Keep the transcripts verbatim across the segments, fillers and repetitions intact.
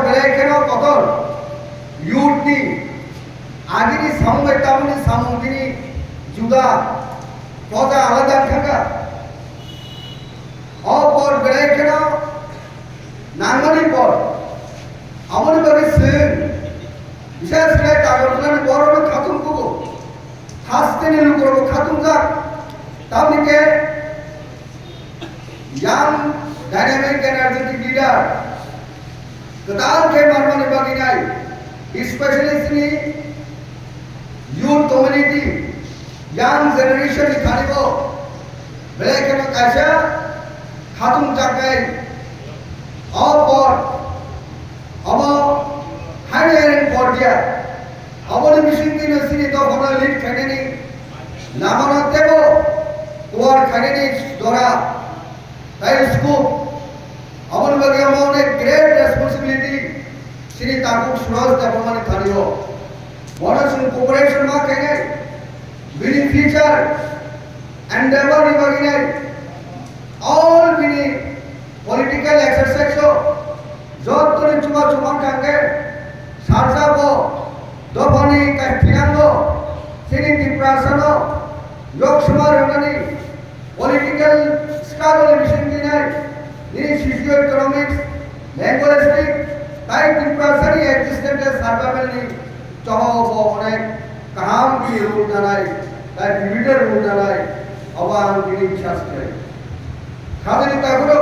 Belai kheno kotor youth ni agini samung bai tamoni samung tini juda, poja alada thangkha. O por belai kheno nangmani por. Aboni bagwi chwng bisas khlai Agartala ni borokno khatung kugo. Hasteni lukurokbo khatungjak. Tamni khe young dynamic energetic leader kwtal khe manmani bagwi nai, especially chini youth community, young generation ni thani bo belai kheno kaisa khatung chaknai. O por omo haino ereng por dia. Aboni bisingtwi no chini dophano lead khainani lamano tebo kuar khainani jora. Tai scope, aboni bagwi amo onek great responsibility chini takhuk Suraj Debbarmani thani o. Bono chwng cooperation ma khainai, bini future endeavor ni bagwi nai, all bini political exercise o jottoni chuba chuba thangkhe sarjabo dophani kaithinango chini Tiprasano yoksuma rwnani political struggle ni bising dinai, nini socio-economics, linguistic, tai Tiprasani existence survival ni choba o bo onek kaham bini role nanai, tai pivotal role nanai, obo ang bini bisas khlai. Khajani takhuro,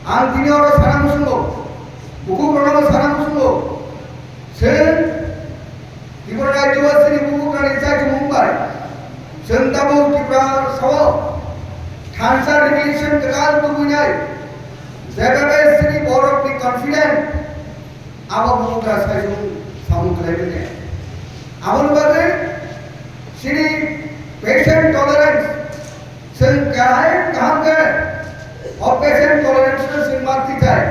ang tini oro sana musungo, bukukrokno sana musungo, chwng Tripura rajyo o chini bukukrani chaitwmung bai chwng tabuk Tripura sao thansa revolution kwtal tubunai, jebebe chini borokni confident abo bukukra saichung samung khlai manya. Aboni bagwi chini patient tolerance, chwng kaham kaham khe o patient tolerance no chwng ma tichai,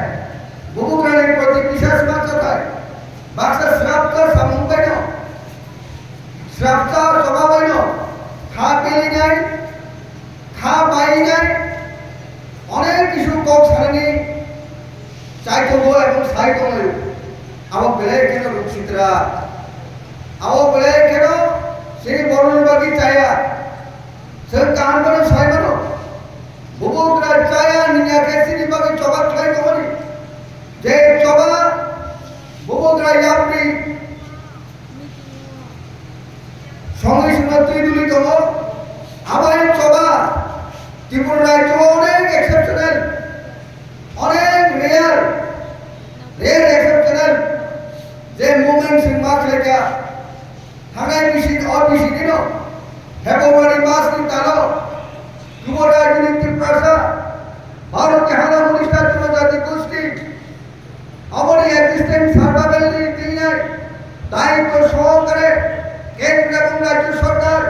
bukukrani proti bisas ma chathai. Baksa srapta samung baino, srapta choba baino, kha pelinai, kha painai, onek kisu kok sanani chai tongo ebong sai tongo. Abo belai kheno ruksitra, abo belai kheno chini borokni bagwi chaya. Chwng kaham bono sai mano. Bubagra chaya nini akhe chini bagwi choba khlai tongmani. Je choba bubagra yapri songwi songma twi duli tongo. Abai choba Tripura rajyo onek exceptional, onek rare, rare exceptional je movement sing ma khlaikha. Thangnai bisi, o bisi dino February mas ni talo Tripura rajyoni Tiprasa, Bharat ni hala munista jonojati gosti, aboni existence survival ni tingnai daityo sohokare kendro ebong rajyo sorkar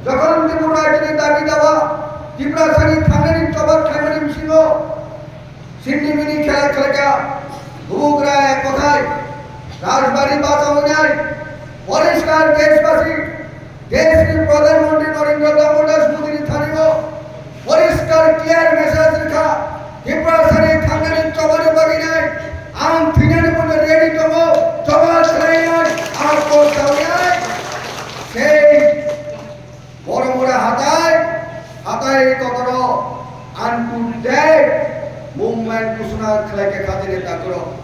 jokhon Tripura rajyoni dabi dawa Tiprasani thangnani choba khlaimani bisingo Sindimini khela khlaikha, bubagra ek kothai, Rajbari bachao wngnai, poriskar deshbasi, deshni Pradhan Mantri Narendra Damodar Das Modi ni thani o, poriskar clear message rwkha, Tiprasani thangnani chobani bagwi nai, ang thwinani bono ready tongo, choba khlainai, ang kok sawi nai. Sei Boromura hatai, hatai totoro unto death movement kusuna khlai khe khatini takhuro.